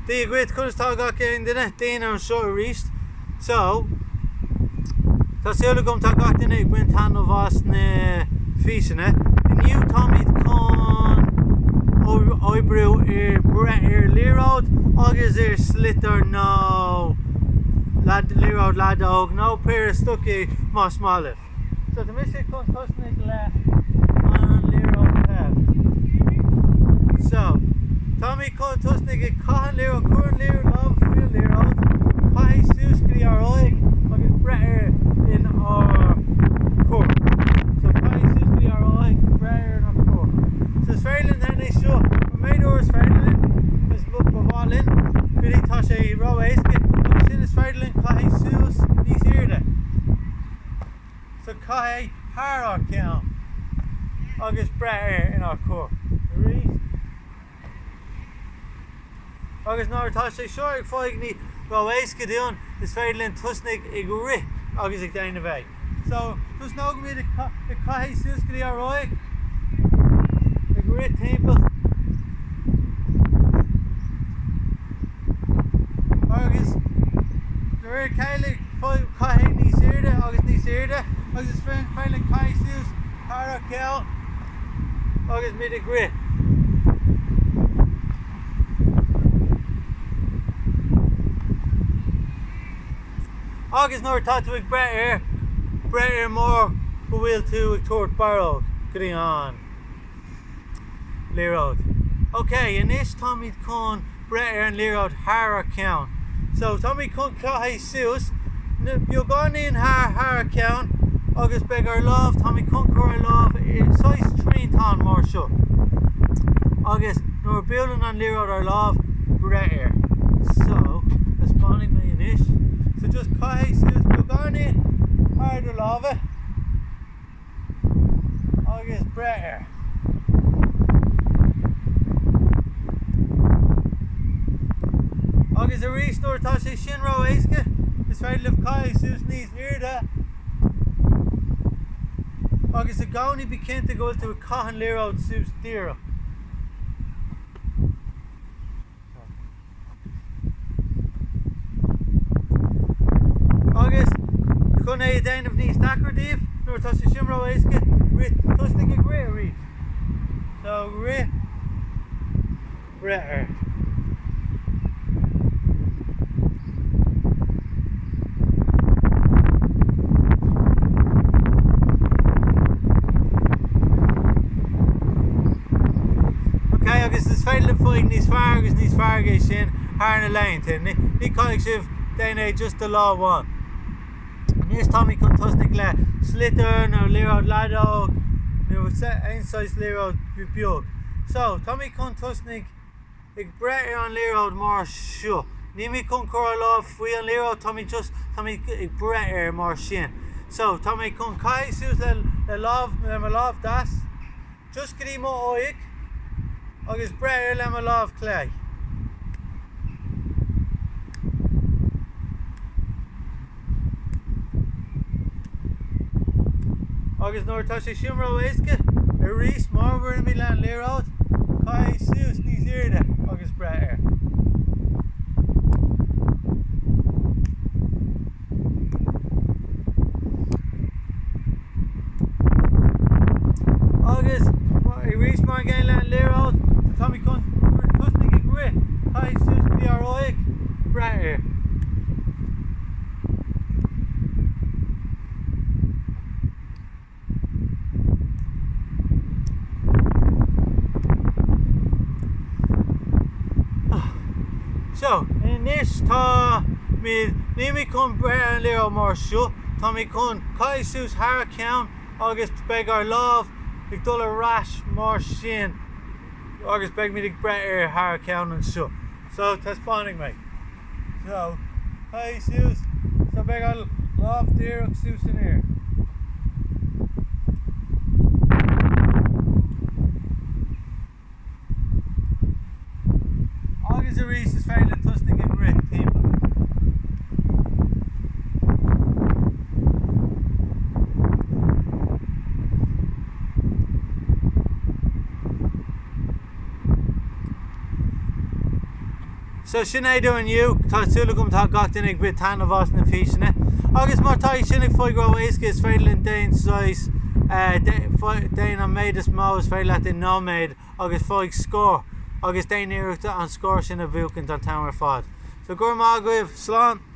Dia dhuit, conas tá gach aon duine? Dean anseo arís. So, tá súil agam tá gach duine ag baint taitneamh as na físeanna. Inniu táimid chun oibriú ar breith ar liathróid agus ar sliotar nó liathróid leadóg nó péire stocaí más maith libh. So tá mise chun tosnaigh le an liathróid peil. So tá mé chun tosnaigh ag caith an liathróid, cuir an liathróid lámh faoi an liathróid, caith é suas go dtí ár aghaidh agus breith air in ár cur. So caith é suas go dtí ár aghaidh, breith air in ár cur. So is féidir linn déanamh é seo an méid uair is féidir linn, is ba mhaith linn, go dtí tá sé ró-éasca agus sin is féidir linn caith é suas níos airde. So caith é thar ár gceann agus breith air inár cur arís. Agus nuair atá sé seo ag fáil ní ró-éasca dúinn, is féidir linn tosnaigh ag rith agus ag déanamh é. So tosnóimid ag caith é suas go dtí ár aghaidh, ag rith timpeall. Agus de réir a chéile caith é níos airde agus níos airde agus is féidir linn caith é suas thar ár gceann agus muid ag rith. Agus nuair atá tú ag breith air, breith air mar go bhfuil tú ag tabhairt barróg go dtí an. liathróid. Ok, anois táimid chun breith ar an liathróid thar ár ceann. So, táimid chun caith é suas, beagáinín thar thar ár ceann agus beidh ár lámh, táimid chun cur ár lámh i saghas triantán mar seo. Agus nuair a buaileann an liathróid ár lámh, breith air. So, taispeánfaidh mé anois. So just caith é suas beagáinín thar do lámha. agus breith air. Agus arís nuair atá sé sin ró-éasca, is féidir libh caith é suas níos airde. Agus i gcónaí bí cinnte go bhfuil tú ag caith an liathróid suas díreach. Agus chun é a déanamh níos deacra daoibh, nuair atá sé sin ró-éasca, rith, tosnaigh ag rith arís. So, rith, breith air. Ok, agus is féidir libh fáil níos fearr agus níos fearr ag é sin thar na laethanta. Ní caithfidh sibh déanamh é just do lá amháin. Anois táimid chun tosnaigh le sliotar nó liathróid leadóg nó aon saghas liathróid beag. So, táimid chun tosnaigh ag breith ar an liathróid mar seo. Nílimid chun cur ár lámh faoi an liathróid, táimid just, táimid ag breith air mar sin. So, tá mé chun caith suas le, le lámh, le mo lámh deas, just go dtí mo aghaidh, agus breith air le mo lámh clé. Agus nuair atá sé sin ró-éasca, arís, mar a rinne mé le an liathróid, caith é suas níos airde agus breith air. Agus arís mar an gcéanna le an liathróid, so táimid chun tosnaigh ag rith, caith é suas go dtí ár aghaidh, breith air. So, anois táimid, nílimid chun breith ar an liathróid mar seo, táimid chun caith suas thar ár ceann agus beidh ár lámh ag dul ar ais mar sin agus beidhmid ag breith air thar ár ceann anseo. So, taispeánfaidh mé. So, caith suas, so beidh ár lámh díreach suas in aer. Agus arís is féidir linn tosnaigh ag rith timpeall. So sin é do inniu, tá súil agam tá gach duine ag baint taitneamh as na físeanna. Agus má tá iad sin ag fáil ró-éasca is féidir linn déan saghas déan an méid is mó is féidir leat i nóiméad agus faigh scór agus déan iarracht an scór sin a bhuachaint an t-am ar fad. So go raibh maith agaibh, slán!